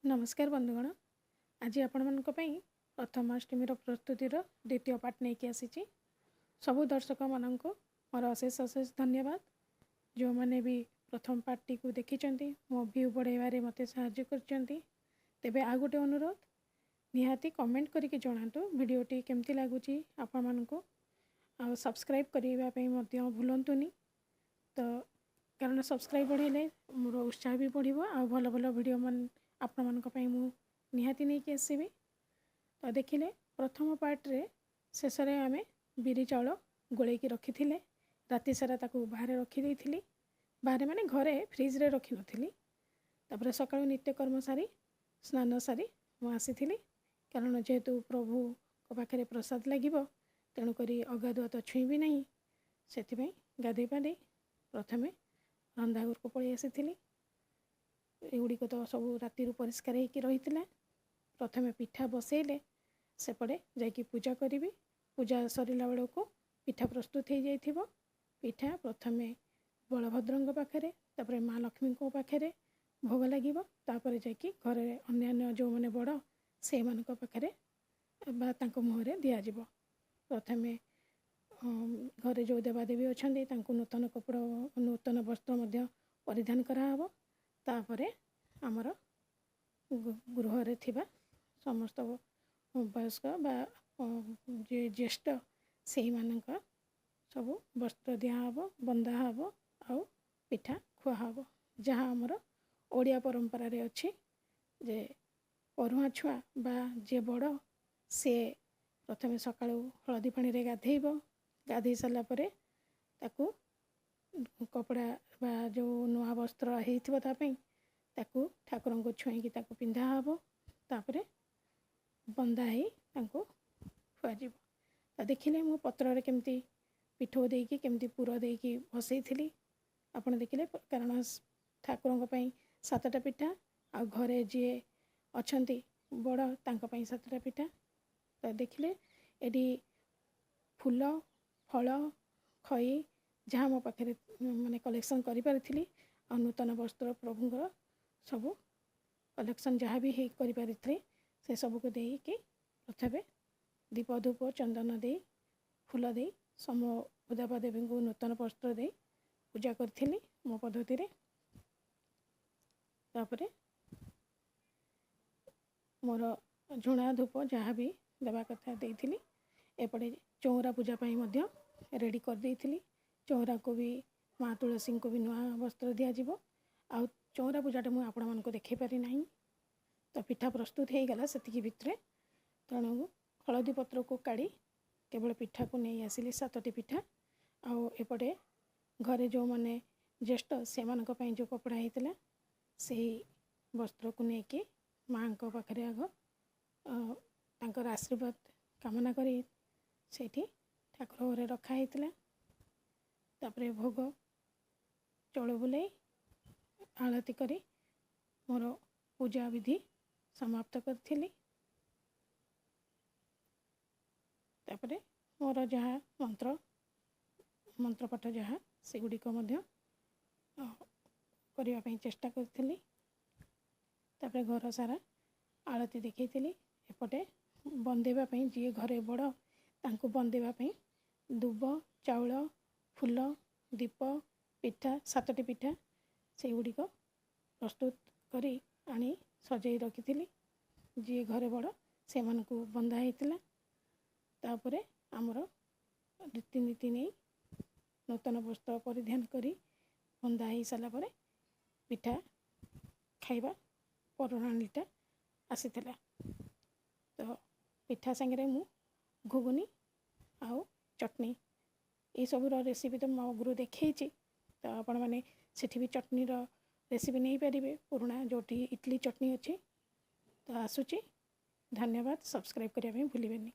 ନମସ୍କାର ବନ୍ଧୁଗଣ, ଆଜି ଆପଣମାନଙ୍କ ପାଇଁ ପ୍ରଥମାଷ୍ଟମୀର ପ୍ରସ୍ତୁତିର ଦ୍ୱିତୀୟ ପାର୍ଟ ନେଇକି ଆସିଛି। ସବୁ ଦର୍ଶକମାନଙ୍କୁ ମୋର ଅଶେଷ ଅଶେଷ ଧନ୍ୟବାଦ, ଯେଉଁମାନେ ବି ପ୍ରଥମ ପାର୍ଟଟିକୁ ଦେଖିଛନ୍ତି, ମୋ ଭ୍ୟୁ ବଢ଼ାଇବାରେ ମୋତେ ସାହାଯ୍ୟ କରିଛନ୍ତି। ତେବେ ଆଉ ଗୋଟେ ଅନୁରୋଧ, ନିହାତି କମେଣ୍ଟ କରିକି ଜଣାନ୍ତୁ ଭିଡ଼ିଓଟି କେମିତି ଲାଗୁଛି ଆପଣମାନଙ୍କୁ, ଆଉ ସବସ୍କ୍ରାଇବ୍ କରିବା ପାଇଁ ମଧ୍ୟ ଭୁଲନ୍ତୁନି ତ, କାରଣ ସବସ୍କ୍ରାଇବ୍ ବଢ଼େଇଲେ ମୋର ଉତ୍ସାହ ବି ବଢ଼ିବ ଆଉ ଭଲ ଭଲ ଭିଡ଼ିଓ ମାନ ଆପଣମାନଙ୍କ ପାଇଁ ମୁଁ ନିହାତି ନେଇକି ଆସିବି। ତ ଦେଖିଲେ, ପ୍ରଥମ ପାର୍ଟରେ ଶେଷରେ ଆମେ ବିରି ଚାଉଳ ଗୋଳେଇକି ରଖିଥିଲେ। ରାତି ସାରା ତାକୁ ବାହାରେ ରଖିଦେଇଥିଲି, ବାହାରେ ମାନେ ଘରେ, ଫ୍ରିଜରେ ରଖିନଥିଲି। ତାପରେ ସକାଳୁ ନିତ୍ୟକର୍ମ ସାରି, ସ୍ନାନ ସାରି ମୁଁ ଆସିଥିଲି, କାରଣ ଯେହେତୁ ପ୍ରଭୁଙ୍କ ପାଖରେ ପ୍ରସାଦ ଲାଗିବ, ତେଣୁକରି ଅଗାଧୁଆ ତ ଛୁଇଁବି ନାହିଁ। ସେଥିପାଇଁ ଗାଧୋଇ ପାଧୋଇ ପ୍ରଥମେ ରନ୍ଧାଘରକୁ ପଳେଇ ଆସିଥିଲି। ଏଗୁଡ଼ିକ ତ ସବୁ ରାତିରୁ ପରିଷ୍କାର ହେଇକି ରହିଥିଲା। ପ୍ରଥମେ ପିଠା ବସେଇଲେ ସେପଟେ ଯାଇକି ପୂଜା କରିବି। ପୂଜା ସରିଲା ବେଳକୁ ପିଠା ପ୍ରସ୍ତୁତ ହେଇଯାଇଥିବ। ପିଠା ପ୍ରଥମେ ବଳଭଦ୍ରଙ୍କ ପାଖରେ, ତାପରେ ମା ଲକ୍ଷ୍ମୀଙ୍କ ପାଖରେ ଭୋଗ ଲାଗିବ, ତାପରେ ଯାଇକି ଘରେ ଅନ୍ୟାନ୍ୟ ଯେଉଁମାନେ ବଡ଼ ସେଇମାନଙ୍କ ପାଖରେ ବା ତାଙ୍କ ମୁହଁରେ ଦିଆଯିବ। ପ୍ରଥମେ ଘରେ ଯେଉଁ ଦେବାଦେବୀ ଅଛନ୍ତି ତାଙ୍କୁ ନୂତନ କପଡ଼ା, ନୂତନ ବସ୍ତ୍ର ମଧ୍ୟ ପରିଧାନ କରାହେବ। ତାପରେ ଆମର ଗୃହରେ ଥିବା ସମସ୍ତ ବୟସ୍କ ବା ଯିଏ ଜ୍ୟେଷ୍ଠ ସେଇମାନଙ୍କ ସବୁ ବସ୍ତ୍ର ଦିଆହେବ, ବନ୍ଧା ହେବ ଆଉ ପିଠା ଖୁଆ ହେବ। ଯାହା ଆମର ଓଡ଼ିଆ ପରମ୍ପରାରେ ଅଛି ଯେ ପରୁହାଁ ଛୁଆ ବା ଯିଏ ବଡ଼ ସିଏ ପ୍ରଥମେ ସକାଳୁ ହଳଦୀ ପାଣିରେ ଗାଧେଇବ। ଗାଧେଇ ସାରିଲା ପରେ ତାକୁ କପଡ଼ା ବା ଯେଉଁ ନୂଆ ବସ୍ତ୍ର ହେଇଥିବ ତା ପାଇଁ, ତାକୁ ଠାକୁରଙ୍କୁ ଛୁଇଁକି ତାକୁ ପିନ୍ଧା ହେବ। ତାପରେ ବନ୍ଧା ହେଇ ତାଙ୍କୁ ଖୁଆଯିବ। ତ ଦେଖିଲେ, ମୁଁ ପତ୍ରରେ କେମିତି ପିଠଉ ଦେଇକି, କେମିତି ପୁର ଦେଇକି ବସେଇଥିଲି ଆପଣ ଦେଖିଲେ, କାରଣ ଠାକୁରଙ୍କ ପାଇଁ 7ଟା ପିଠା ଆଉ ଘରେ ଯିଏ ଅଛନ୍ତି ବଡ଼ ତାଙ୍କ ପାଇଁ 7ଟା ପିଠା। ତ ଦେଖିଲେ, ଏଠି ଫୁଲ, ଫଳ, ଖଇ ଯାହା ମୋ ପାଖରେ ମାନେ କଲେକ୍ସନ୍ କରିପାରିଥିଲି ଆଉ ନୂତନ ବସ୍ତ୍ର ପ୍ରଭୁଙ୍କର ସବୁ କଲେକ୍ସନ୍ ଯାହା ବି ହେଇ କରିପାରିଥିଲି, ସେସବୁକୁ ଦେଇକି ପ୍ରଥମେ ଦୀପ, ଧୂପ, ଚନ୍ଦନ ଦେଇ, ଫୁଲ ଦେଇ, ସମ ଦେବାଦେବୀଙ୍କୁ ନୂତନ ବସ୍ତ୍ର ଦେଇ ପୂଜା କରିଥିଲି ମୋ ପଦ୍ଧତିରେ। ତାପରେ ମୋର ଝୁଣା, ଧୂପ ଯାହା ବି ଦେବା କଥା ଦେଇଥିଲି। ଏପଟେ ଚଉଁରା ପୂଜା ପାଇଁ ମଧ୍ୟ ରେଡ଼ି କରିଦେଇଥିଲି। ଚଉଁରାକୁ ବି, ମା ତୁଳସୀଙ୍କୁ ବି ନୂଆ ବସ୍ତ୍ର ଦିଆଯିବ। ଆଉ ଚଉଁରା ପୂଜାଟା ମୁଁ ଆପଣମାନଙ୍କୁ ଦେଖାଇ ପାରିନାହିଁ। ତ ପିଠା ପ୍ରସ୍ତୁତ ହେଇଗଲା ସେତିକି ଭିତରେ, ତେଣୁ ହଳଦୀ ପତ୍ରକୁ କାଢ଼ି କେବଳ ପିଠାକୁ ନେଇ ଆସିଲି, 7ଟି ପିଠା। ଆଉ ଏପଟେ ଘରେ ଯେଉଁମାନେ ଜ୍ୟେଷ୍ଠ ସେମାନଙ୍କ ପାଇଁ ଯେଉଁ କପଡ଼ା ହେଇଥିଲା, ସେହି ବସ୍ତ୍ରକୁ ନେଇକି ମାଆଙ୍କ ପାଖରେ ଆଗ ତାଙ୍କର ଆଶୀର୍ବାଦ କାମନା କରି ସେଇଠି ଠାକୁର ଘରେ ରଖା ହେଇଥିଲା। ତାପରେ ଭୋଗ ଚଳ ବୁଲେଇ ଆଳତି କରି ମୋର ପୂଜା ବିଧି ସମାପ୍ତ କରିଥିଲି। ତାପରେ ମୋର ଯାହା ମନ୍ତ୍ରପାଠ ଯାହା, ସେଗୁଡ଼ିକ ମଧ୍ୟ କରିବା ପାଇଁ ଚେଷ୍ଟା କରିଥିଲି। ତାପରେ ଘର ସାରା ଆଳତି ଦେଖେଇଥିଲି। ଏପଟେ ବନ୍ଦେଇବା ପାଇଁ, ଯିଏ ଘରେ ବଡ଼ ତାଙ୍କୁ ବନ୍ଦେଇବା ପାଇଁ ଦୁବ, ଚାଉଳ, ଫୁଲ, ଦୀପ, ପିଠା, 7ଟି ପିଠା ସେଇଗୁଡ଼ିକ ପ୍ରସ୍ତୁତ କରି ଆଣି ସଜେଇ ରଖିଥିଲି। ଯିଏ ଘରେ ବଡ଼ ସେମାନଙ୍କୁ ବନ୍ଧା ହେଇଥିଲା। ତାପରେ ଆମର ରୀତିନୀତି ନେଇ ନୂତନ ବସ୍ତ୍ର ପରିଧାନ କରି ବନ୍ଧା ହେଇସାରିଲା ପରେ ପିଠା ଖାଇବା ପ୍ରଣାଳୀଟା ଆସିଥିଲା। ତ ପିଠା ସାଙ୍ଗରେ ମୁଁ ଘୁଗୁନି ଆଉ ଚଟଣି ଏସବୁର ରେସିପି ତ ମୁଁ ଆଗରୁ ଦେଖେଇଛି, ତ ଆପଣମାନେ ସେଠି ବି ଚଟଣିର ରେସିପି ନେଇପାରିବେ, ପୁରୁଣା ଯେଉଁଠି ଇଟଲି ଚଟଣି ଅଛି। ତ ଆସୁଛି, ଧନ୍ୟବାଦ। ସବସ୍କ୍ରାଇବ୍ କରିବା ପାଇଁ ଭୁଲିବେନି।